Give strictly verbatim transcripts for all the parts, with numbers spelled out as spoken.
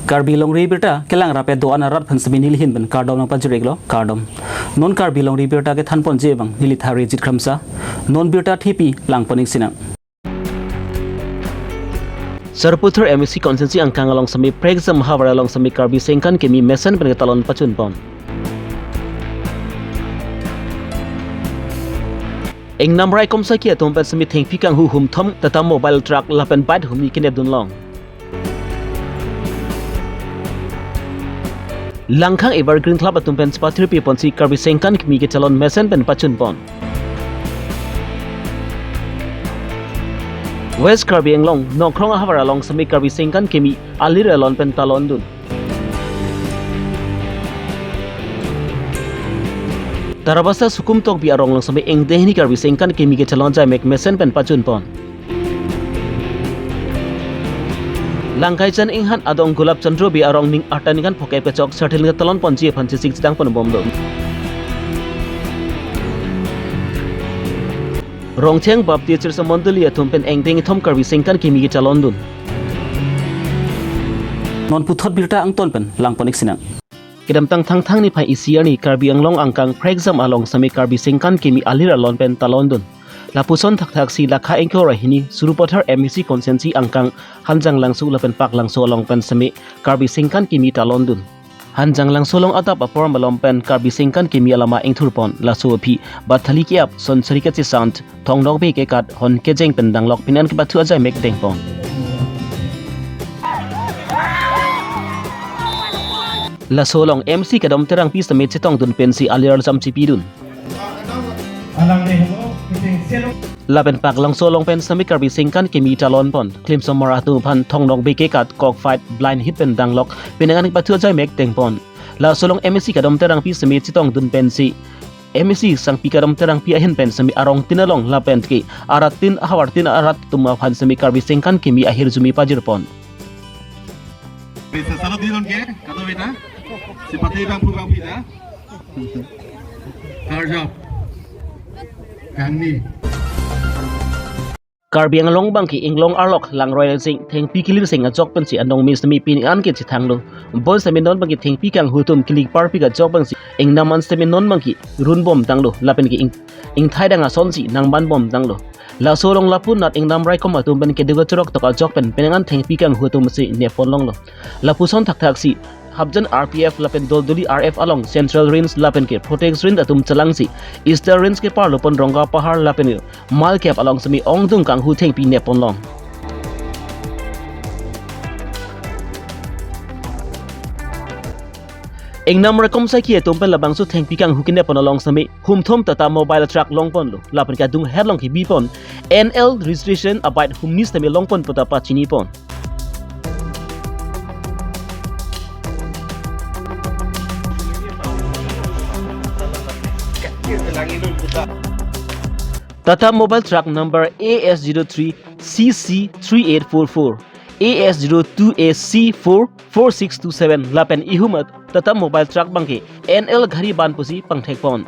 Karbi Longri Abirta kelang rap-et do-an arat aphan semi nelihin pen kardom nangpajir-iklo, kardom. Non Karbi Longri Abirta kethanponji abang neli Tharijit Kramsa. Non birta thepi langpon-ik sinang. Sarupathar M A C constituency angkang along semi Prekjam ahavar along semi Karbi Sengkan Kimi mesen pen ketalon pachunpon. Ingnam raikom saiki atum pen semi thengpi kanghu humthom Tata Mobile Truck lapen bike humni kenepdun long. Langkhang Evergreen Club atum pen chepathirpi ponsi Karbi Sengkan Kimi kechalon mesen pen pachunpon. West Karbi Anglong, Nongkrong ahavar along semi Karbi Sengkan Kimi alir alon pen talondun. Tarabasa Sukum Tokbi arong along semi ingdeng hini Karbi Sengkan Kimi kechalon jaimek mesen pen pachunpon. Langkaichan Inghan adong Gulab Chandra Bey arong ning arta ningkan phokep kechok sarthe ling talonponji aphan chesik chedangponbomlo. Rongcheng Baptist Church amondoli atum pen ingdeng kethom Karbi Sengkan Kimi kechalondun. Non puthot birta angton pen langpon-ik sinang. Kedamtang Thangthang niphai isi arni Karbi Anglong angkang Prekjam along semi Karbi Sengkan Kimi alir alon pen talondun. Lapuson thakthaksi lakha ingkoi ra hini Sarupathar M A C constituency angkang Hanjanglangso lapen Paklangso along pen semi Karbi Sengkan Kimi talondun. Hanjanglangso along adap apor malom pen Karbi Sengkan Kimi alama ingthurpon, laso aphi bathali ke-ap, sonsari kachesang, thongnokbe kekat, hon kejeng pen danglok pini an kepathu ajaimek dengpon. Laso along M C Kadom Terangpi semi chetongdun pensi alir alam chepidun. Lapen Paklangso along pen semi Karbi Sengkan Kimi talonpon, klimsomar atum aphan thongnokbe kekat, cockfight, blind hit pen danglok pini an kepathu ajaimek dengpon. Laso along M A C Kadom Terangpi semi chetongdun pensi M A C Sangpi Kadom Terangpi ahin pen semi arong tin along lapen ke arat tin ahavar tin arat atum aphan semi Karbi Sengkan Kimi ahirjume pajirpon. Bisa salah dilon ke, kata beta. Seperti bang program kita. Karjap. Kangni. Karbi Anglong abangke inglong arlok langroi sing thengpi kelir sing ajok pensi anong me semi pini an ke chethanglo. Bonsitame non abangke thengpi kanghu atum kelik parpik ajok pensi ingnam an sitame non abangke runbomtanglo lapen ke ing, ingthai dang asonsi nangbanbomtanglo. Laso along lapu nat ingnam raikom atum pen keduk achorok tok ajok pen pini an thengpi kanghu atum si nepponlonglo. Lapuson thakthaksi Hapjan R P F lapen Doldoli R F along Central Range lapen ke Protect Range atum chelangsi Eastern Range keparlopon Rongga Pahar lapen Malkep along semi ongdung kanghu thengpi nepponlong. Ingnam raikom saiki atum pen labangso thengpi kanghu keneppon along semi humthom Tata Mobile Truck longponlo. Lapen ke adung het along kebipon N L registration a-bike humni sitame longpon puta pachinipon. Tata Mobile Truck number A S zero three C C three eight four four, A S zero two A C four four six two seven lapen ihum a Tata Mobile Truck abangke N L Ghariban pusi pangthekpon.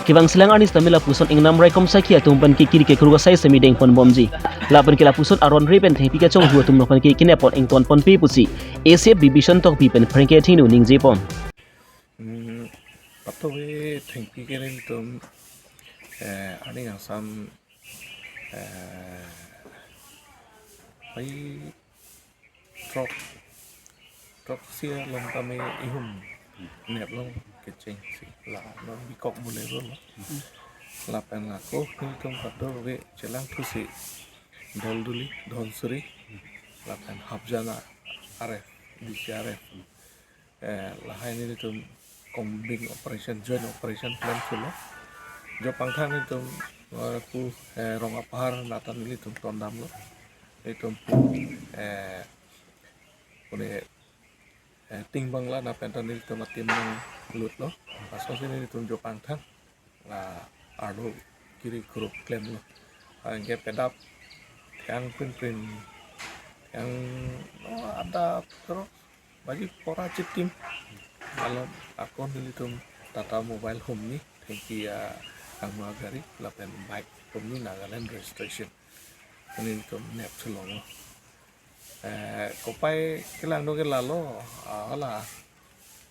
Kevangsilang arni sitame lapuson ingnam raikom saiki atum pen ke kiri kekruk asai semi dengponbomji. Lapen ke lapuson aron re pen thengpi kachonghu atum aphan ke keneppon ingtonponpe pusi A C F Bibison Tokbi pen phreng kethengno ningjepon. Hmm, patove thengpi kere atum, eh, arni angsam, eh, pai throk, throksi along tame ihum neplong kechengsi la non bikok Bolero lo. Lapen ako nelitum patove chelangthusi Doldoli, Dhansiri, lapen Hapjan R F, D C R F. Eh, lahai nelitum combined operation, joint operation plan thulo. Jo pangthang nelitum, eh, pu, eh, Rongga Pahar nata nelitum tondamlo. Nelitum pu, eh, pune, eh, Ting Bangla na penta nelitum a-team nanglut lo. Laso si nelitum jo pangthang la arlo kiri kekruk klemlo. Anke pedap thang prinprin thang, no, adap terus baji pora chitim. Kalau ako nelitum Tata Mobile humni thengpi a, Kanghu agari lapen bike atum ni Nagaland registration. Nelitum nep chelonglo. Eh, kopai kelang do ke lalo, ah, hala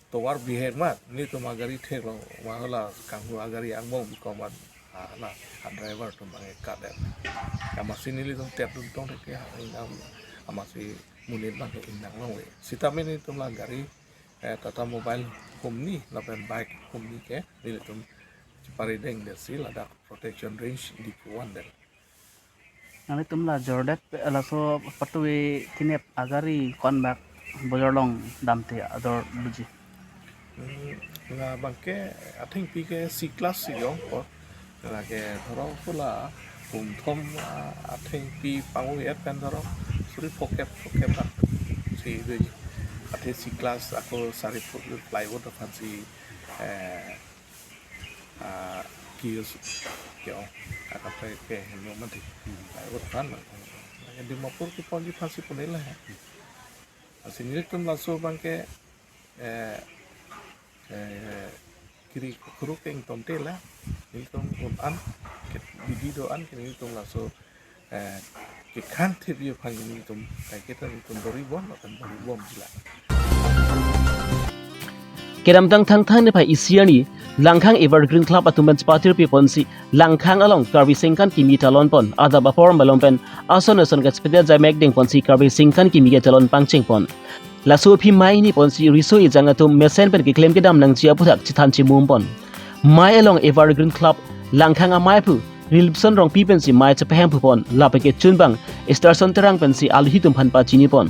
tovar biher mat, nelitum agari theklong, ma hala Kanghu agari angbong bikomat, ah, hala, ah, driver atum abang ke kat-et. Amatsi nelitum tep dun tong ke, ah, ingnang, amatsi monit abang ke ingnang longve. Sitame nelitum la gari, eh, Tata Mobile humni, lapen bike humni ke, nelitum cheparideng detsi ladak Protection Range Diphu van det. Nanglitum la jordet, laso patui kinep agari konbak bojor along damte ador buji. Hmm, labang ke athengpi ke C class si jong ko. Lake dhoro hala hum thom, ah, athengpi pangu-et pen dhoro suri phokep phokep a si doji. Athe C class ako sari phut plywood aphan si, eh, ah, kiosk ke-ong. Akaprek ke heno mati. Plywood aphan. Dimapur keponji aphan si punela. Lasi nelitum laso abang ke, eh, eh, kiri kuru ke ingtonte la, nelitum un-an, ke bidi do-an, ke nelitum laso, eh, kekhang thip aphan nelitum, eh, kita nelitum dori bom, akan dori bomji la. Kedamtang Thangthang niphai isi arni, Langkhang Evergreen Club atum pen chepatirpi ponsi, Langkhang along Karbi Sengkan Kimi talon pon, adap apor malom pen, ason ason ke chepate jaimek deng ponsi Karbi Sengkan Kimi ke talon pangcheng pon. Laso aphi mei ni ponsi riso ejang atum mesen pen keklem kedam nangji aputhak chethan chimum pon. Mei along Evergreen Club Langkhang amei aphu Rilipson Rongpi pensi mei chepahang phu pon, lapen ke chunbang Esterson Terang pensi aluhi atum aphan pachini pon.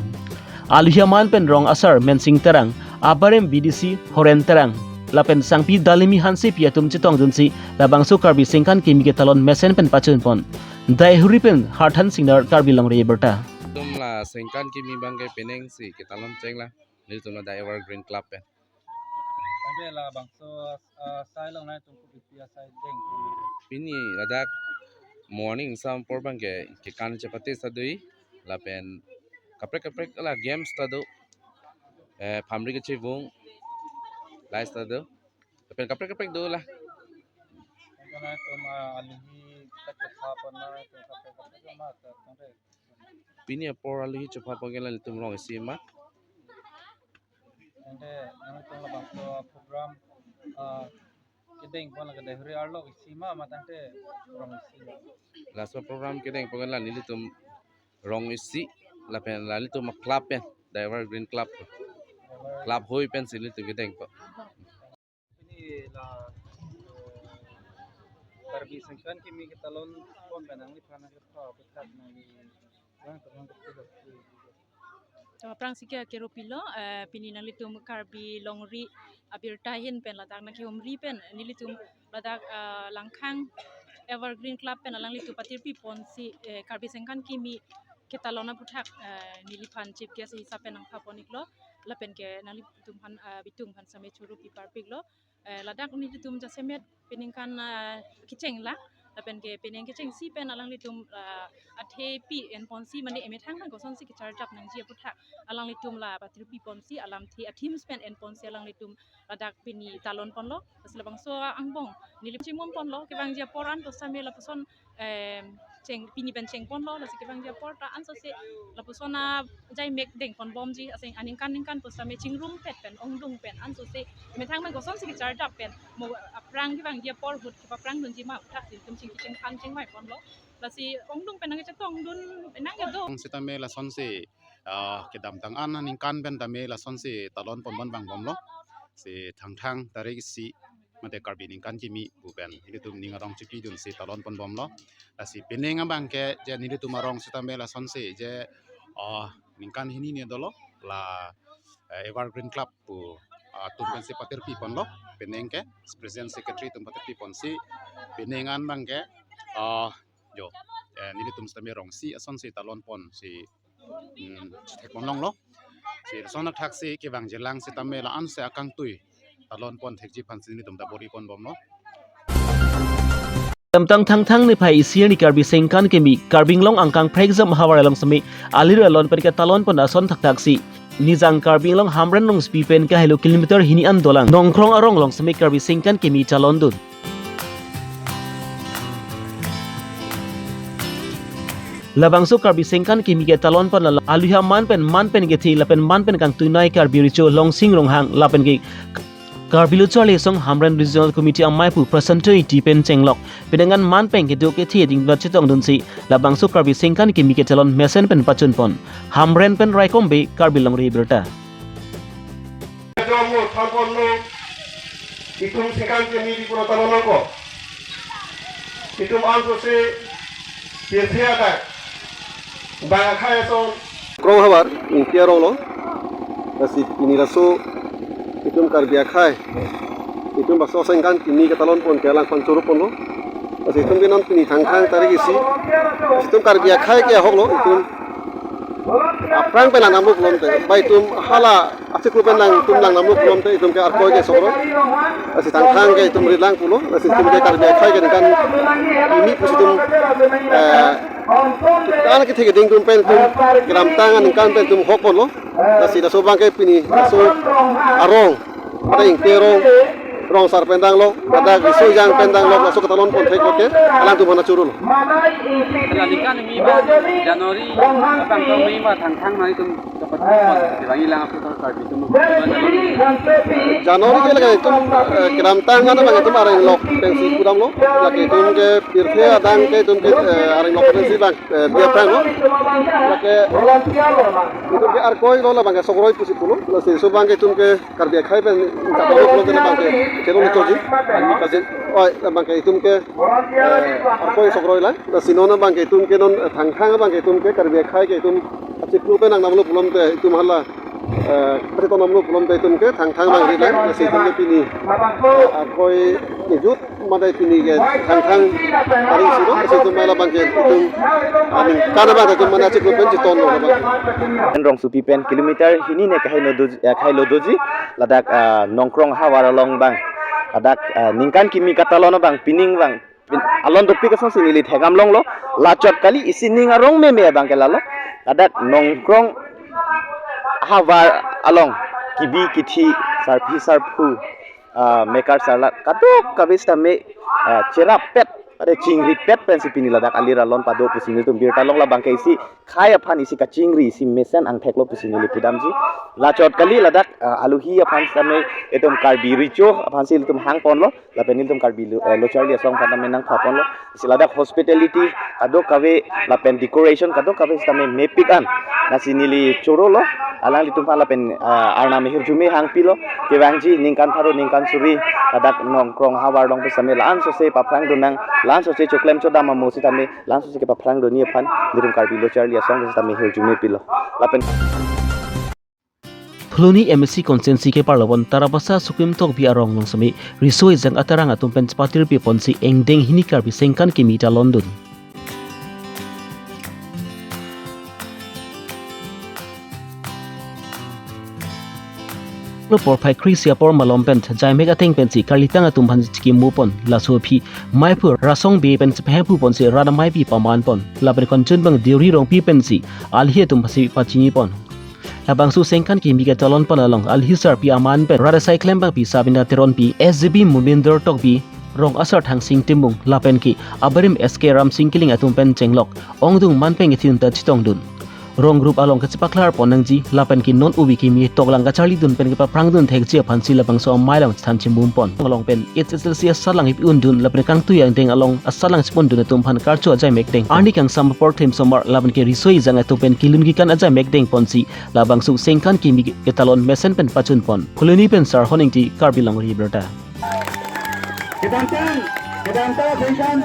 Aluhi amen pen rong asar Mensing Terang, abarim B D C Horen Terang, lapen sangpi Dalimi Hansepi atum chetongdunsi labangso Karbi Sengkan Kimi ke talon mesen pen pachun pon. Daihuri pen Harthan Singnar, Karbi Longri Abirta. Nelitum la Sengkan Kimi abang ke penang si ketalon chenglo. Nelitum la dak Evergreen Club pen. Tangte labangso, ah, asai along nangtum kopi-pi asai deng? Pini ladak morning ingsampo abang ke kekan chepate sadoi lapen kaprek kaprek la games ta do. Eh, phamri kachevung, lights ta do. Lapen kaprek kaprek do la. Tangte nangtum, ah, aluhi ta chepha pon nangtum kaprek kaprek ma ta tangte. Pini apor aluhi chepha pon ke la nelitum rong isi ma. Tangte nangtum labangso program, ah, kedeng pon la ke Daihuri arlo isi ma, ma tangte rong isi ma? Laso program kedeng pon ke la nelitum rong isi lapen la nelitum a-club pen, Evergreen Club. Club hoi pensi nelitum kedeng pon. Pini la, eh, Karbi Sengkan Kimi ketalon pon pen nangliphan nangkepha aputhak nangli bang teman ketalon. To aphrangsi ke kero pilo, eh, pini nanglitum Karbi Longri Abirta ahin pen ladak nangkehumri pen nelitum ladak, eh, Langkhang Evergreen Club pen alanglitum patirpi ponsi, eh, Karbi Sengkan Kimi ketalon aputhak, eh, neliphan chief guest hisap pen nangpha pon-iklo, lapen ke nanglitum aphan, eh, bitum aphan same choro pi parpiklo. Eh, ladak nelitum jasemet peningkan, eh, kecheng la, lapen ke penang kechengsi pen alanglitum, eh, athepi en ponsi mane emethang nang kosonsi kecharjap nangji aputhak alanglitum la patirpi ponsi alamthe a-themes pen en ponsi alanglitum ladak pini talon ponlo. Lasi labangso angbong neli chimum ponlo, kevangji apor an to same lapuson, em, cheng, pini pen cheng ponlo, lasi kevangji apor ta ansose lapuson ajaimek deng ponbomji, aseng aningkan ningkan pusitame chingrumpet pen, ongdung pen, ansose methang pen kosonsi kecharjap pen, mo aphrang kevangji apor ahut kepaprangdunji ma aputhak nelitum chingki chingthan chingvai ponlo. Lasi ongdung pen nangchetongdun nang ya do. Sitame lasonsi, ah, kedamtang an aningkan pen tame lasonsi talon ponbom vangbomlo. Si Thangthang tarik isi mate Karbi Ningkan Kimi pu pen nelitum ning arong chipidunsi talon ponbomlo. Lasi penang abang ke je nelitum arong sitame lasonsi je, ah, ningkan hini ni dolo la, eh, Evergreen Club pu, ah, atum pensi patirpi ponlo. Penang ke president secretary atum patirpi ponsi penang an abang ke, ah, jo, eh, nelitum sitame rong isi asonsi talon ponsi, hmm, thek ponlonglo. Si lason athaksi kevangjilang sitame la-ansi akangtui talon pon thekji aphansi nelitum ta bor-i ponbomlo. Kedamtang Thangthang niphai isi arni Karbi Sengkan Kimi, Karbi Anglong angkang phrekjom ahavar along sitame alir alon pen ketalon pon ason thakthaksi Nijang Karbi Anglong Hamren Rongsopi pen kahelo kilometer hini an dolang Nongkrong arong along sitame Karbi Sengkan Kimi chalondun. Labangso Karbi Sengkan Kimi ketalon pen alang aluhi aman pen man pen kethe lapen man pen kangtuinei Karbi Recho Longsing Ronghang lapen ke Karbi Lo Charli Asong Hamren Regional Committee amei pu Prasanto Ingti pen chenglok penang an man pen kedo kethe ding chetongdunsi labangso Karbi Sengkan Kimi ketalon mesen pen pachunpon. Hamren pen Raikom Bey, Karbi Longri Abirta. Jomo thampon lo, itum Sengkan Kimi di pura talon ko. Itum ansose pirthe adak bang akhai ason. Krong havar, Ingti arong lo. Lasi pini laso itum Karbi akhai, itum bangso Sengkan Kimi ketalon pon ke alangphan choro ponlo. Lasi itum ke non pini Thangthang tarik isi. Lasi itum Karbi akhai ke ahok lo, itum aphrang pen lang damlo pulote, ba itum hala achiklo pen lang itum lang damlo pulote itum ke arkoi ke sokro. Lasi Thangthang ke itum rit lang pulo, lasi itum ke Karbi akhai ke ningkan kimi pusi itum, eh, kan kethe keding atum pen itum kedamtang aningkan pen itum hok ponlo. Lasi laso abang ke pini laso arong, pada Ingti arong, rong sar pen dang lo, pada Riso Ejang pen dang lo, laso ketalon pon thek ke alangtum aphan choro lo. Ala ningkan kimi ba January abang tong kimi ba Thangthang nang itum kapathu pon, dibangi lang apu tong Karbi atum. January ke lake itum, eh, kedamtang an abang itum areng lok pensi pudam lo, lake itum ke pirthe adang ke itum ke, eh, areng lok pensi bang, eh, biar pran lo, lake itum ke arkoi lo labang ke sokroi pusi pulo, lasi laso abang ke itum ke Karbi akhai pen kapalo pulo ke labang ke chero lo choji, kasi, oi, labang ke itum ke, eh, arkoi sokroi lang. Lasi non abang ke itum ke non, eh, Thangthang abang ke itum ke Karbi akhai ke itum achiklo pen lang damlo pulote itum hala, eh, pati ton damlo pulote itum ke Thangthang abang rit lang. Lasi itum ke pini, eh, arkoi kejut madai pini ke Thangthang tarik isi lo, lasi itum hala abang ke itum aningkan abang itum mane achiklo pen cheton lo abang. Rongsopi pen kilometer hini ne kahai no doji, eh, kahai lo doji, ladak, ah, Nongkrong havar along abang. Ladak, ah, ningkan kimi ketalon abang, pining abang, pin-, alon dopik asonsi neli thekdam longlo, lachot kali isi ning arong meme abang ke lalo. Ladak Nongkrong havar along kibi kithi, sarpi sarpo, ah, mekar sarlat kadokave sitame, ah, cherap pet, ade chingri pet pensi pini ladak alir alon pado pusi nelitum birta long, labang ke isi khai aphan isi kachingri isi mesen angthek lo pusi neli pudamji. Lachot kali ladak, ah, aluhi aphan sitame itum Karbi Recho aphansi ilitum hang ponlo. Lapen nelitum Karbi Lo, eh, Lo Charli Asong aphan tame nangpha ponlo. Isi ladak hospitality kadokave lapen decoration kadokave sitame mepik an. Lasi neli choro lo, alanglitum aphan lapen, ah, arnam ahirjume hangpilo. Kevangji ningkan pharo ningkan suri ladak Nongkrong havar along pu sitame la-an sose paphrang dun nang, la-an sose choklem chodam amo sitame la-an sose kepaphrang dunji aphan nelitum Karbi Lo Charli Asong sitame ahirjume pilo. Lapen Phuloni M A C constituency keparlo pon Tarabasa Sukim Tokbi arong along sitame Riso Ejang atarang atum pen chepatirpi ponsi angdeng hini Karbi Sengkan Kimi talon dun. Porphai kre-isi apor malom pen jaimek ateng pensi karlitang atum aphan chikim mu pon, laso aphi meiphu Rasong Bey pen chepahephu ponsi rat ameipi paman pon, lapen konchun abang Deuri Rongpi pensi aluhi atum aphansi pachini pon. Labangso Sengkan Kimi ketalon pon along aluhi sarpi aman pen rat asai klembangpi Sabina Teronpi, S G B Mominder Tokbi, rong asar Thangsing Timung lapen ke abarim S K Ramsing Killing atum pen chenglok ongdung man pen kethe un ta chetongdun. Rong group along kachepaklar pon nangji lapen ke non ove kimi toklang kacharlidun pen kepaphrang dun thekji aphansi labangso amei along chethan chimbum pon. Along pen H S L C asatlang ipi undun lapen kangtui angdeng along asatlang chepondun atum aphan karcho ajaimek deng. Arni kangsam apor thim somar lapen ke Riso Ejang atum pen kelun kekan ajaimek deng ponsi labangso Sengkan Kimi ketalon mesen pen pachun pon. Phuloni pen Sarhon Ingti, Karbi Longri Abirta. Kedamtang, kedamtang Sengkan.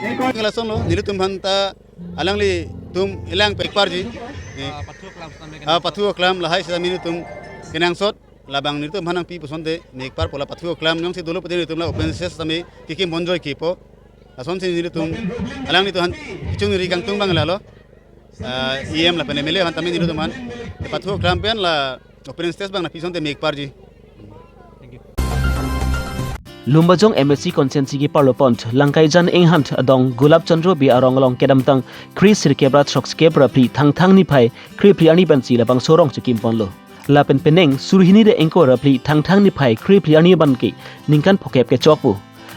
Ingkoi. Ngelasonlo, nelitum aphan ta alanglitum elang pekparji. Eh, ah, pathu aklam lahai sitame nelitum kenangsot, labang nelitum aphan nangpi pusonte mekpar pu la pathu aklam jongsi dolo pute nelitum la open stage sitame kekim ponjoi kipo. Lasonsi nelitum alanglitum aphan kechongri kangtung abang lalo. Ah, E M lapen M L A aphan tame nelitum aphan pathu aklam pen la open stage abang nangpi pusonte mekparji. Lumbajong M A C constituency keparlo pon Langkaijan Enghant adong Gulab Chandra Bey arong along kedamtang kre-sirkep ra throksi kep ra phli Thangthang niphai kre phli arni pensi labangso arong chikim ponlo. Lapen penang suri hini ra ingkoi ra phli Thangthang niphai kre phli arni abang ke ningkan phokep kechok pu.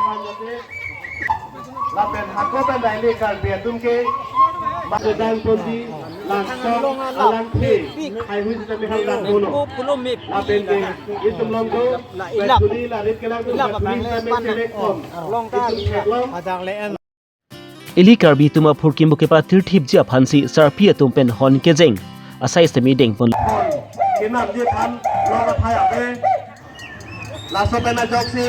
aphan jate. Lapen hako pen daily Karbi atum ke, ma-, sedang ponji, langsong, alangphe, haihui sitame hang dang mono. Lapen ke, itum along do, la ilap. Bethuli, la rit kelang do, ilap bethuli abang le sitame pan selek na. Pon. Long ta itum ilap. Theklong. Padang le en. Ili Karbi atum aphurkimo kepathirthipji aphansi sarpi atum pen hon kejeng asai sitame dengpon. Kinam je than long aphai ave. Laso pen ajoksi.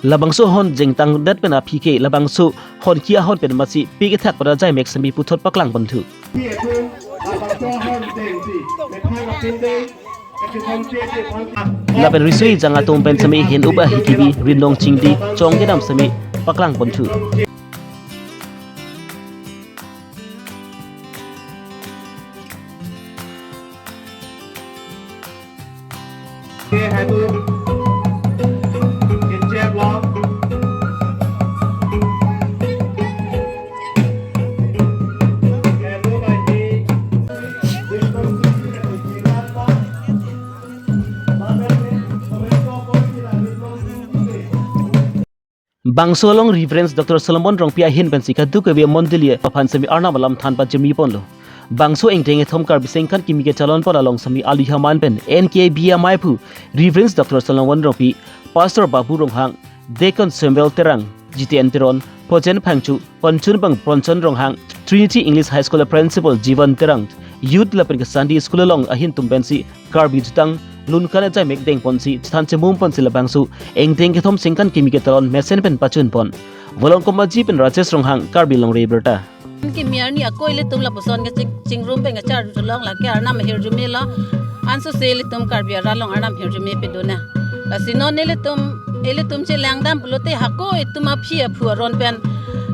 Labangso hon jengtangdet pen aphi ke labangso honki ahon pen masi pi kethak pada jaimek sitame puthot paklangponthu. Pi atum labangso hon jengsi methang apin dei. Lapen riso ejang atum pen sitame hen-up ahi kebi rinlong chingdi chong kedam sitame paklangponthu. Bangso along Reverend Doctor Solomon Rongpi ahin pensi kadokave mondoli aphan sitame Arnam alam than pajirmi ponlo. Bangso ingdeng kethom Karbi Sengkan Kimi Kachelong Pon along sitame alu haman pen N K B M I aphu Reverend Doctor Solomon Rongpi, Pastor Babu Ronghang, Deacon Samuel Terang, Jiten Teron, Phojen Phangcho, Panchun Bang Pronchon Ronghang, Trinity English High School Principal Jivan Terang, Youth lapen ke Sunday School along ahin atum pensi Karbi jutang lunkan ajaimek dengponsi chethan chemum ponsi labangso ingdeng kethom Sengkan Kimi Kachelong mesen pen pachunpon. Volongkom Aji pen Rajesh Ronghang, Karbi Longri Abirta. Kimi arni ako ilitum lapuson ke ching-, chingrum pen kacharju long lake Arnam ahirjume lo. Ansose ilitum Karbi arat along Arnam ahirjume pedona. Lasi non ilitum, ilitum chelang dam pulote hako itum aphi aphu aron pen,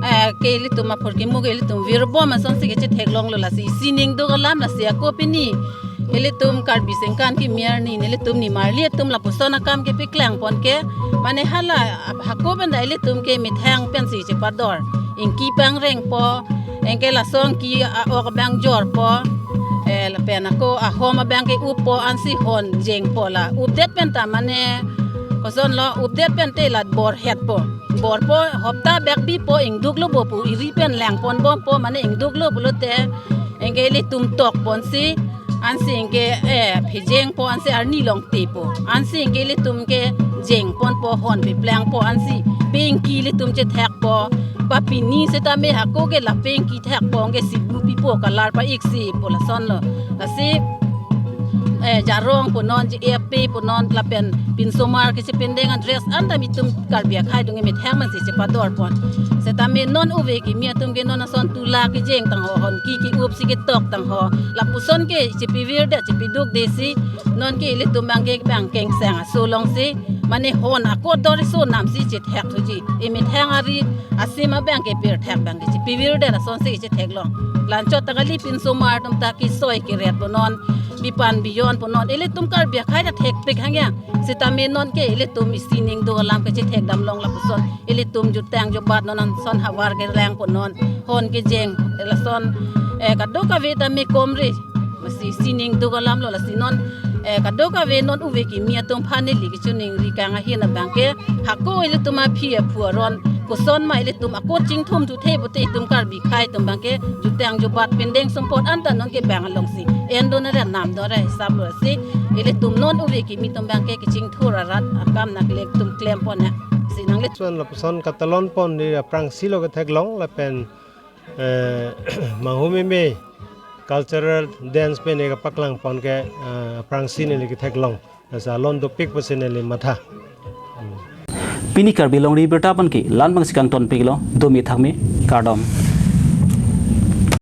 eh, ke ilitum aphurkimo ke ilitum virbom asonsi ke chetheklonglo, lasi sining do alam lasi ako pini ilitum Karbi Sengkan Kimi arni, nelitum nimarli atum lapuson akam kepaklangpon ke, mane hala hako pen ta ilitum ke methang pensi chepador. Ingki pangrengpo, anke laso ingki a-ok abang jorpo, eh, lapen ako ahom abang ke uppo, ansi hon jengpo, la updet pen ta mane Koson lo update pen te la bor het po. Bor po hopta bak bi po ingduk lo bo pu iri pen lang pon bom po mane ingduk lo pulote. Anke ilitum tok pon si. Ansi anke eh phijeng po ansi arni long te po. Ansi anke ilitum ke jeng pon po hon pi plang po ansi. Pengki ilitum chethak po. Pa pini seta me hako ke la pengki thak po anke sibu pi po kalar pa iksi po lason lo. Lasi eh, jarong punon, G F P punon, lapen pinsomar kechepindeng an dress anta mitum Karbi akhai atum ke methang man si chepador pon. Setame non uve kimi atum ke non ason tula kejeng tangho, hon ki ki-up si ketok tangho. Lapuson ke chepivirdet, chepidukde si, non ke ilitum bang ke bang kengsang aso long si, mane hon ako dor iso nam si chethak thuji. Emethang ari asim abang ke pirthak bang ke chepivirdet ason si chetheklong. Lanchot ta kali pinsomar atum ta kesoi keret punon, bipan bijon punon, ilitum Karbi akhai ta thekpik hang ya. Setame non ke ilitum isining do alam kechethek damlong lapuson. Ilitum jutang jubat non ason havar kelang punon. Hon kejeng lason eh, kadokave ta me komre. Masi sining do alam lo lasi non eh, kadokave non uve kimi atum aphan neli kechiningri kang ahin abang ke hako ilitum aphi aphu aron koson ma ilitum ako chingthum thuthe pute itum Karbi akhai atum bang ke jutang jubat pindeng sumpot anta non ke bang along si en do na re nam do re hisap lo si ilitum non uve kimi atum bang ke kechingthur arat akam naklek atum klem pon ya. Si nangli Son lapuson katalon pon di aphrangsi lo ketheklong lapen eh, manghumeme cultural dance pen eka paklang pon ke eh, aphrangsi neli ketheklong. Asa lon dopik pusi neli matha. Pini Karbi Longri Abirta pen ke la-an bang si kangton piklo, domi thakmi, kardom.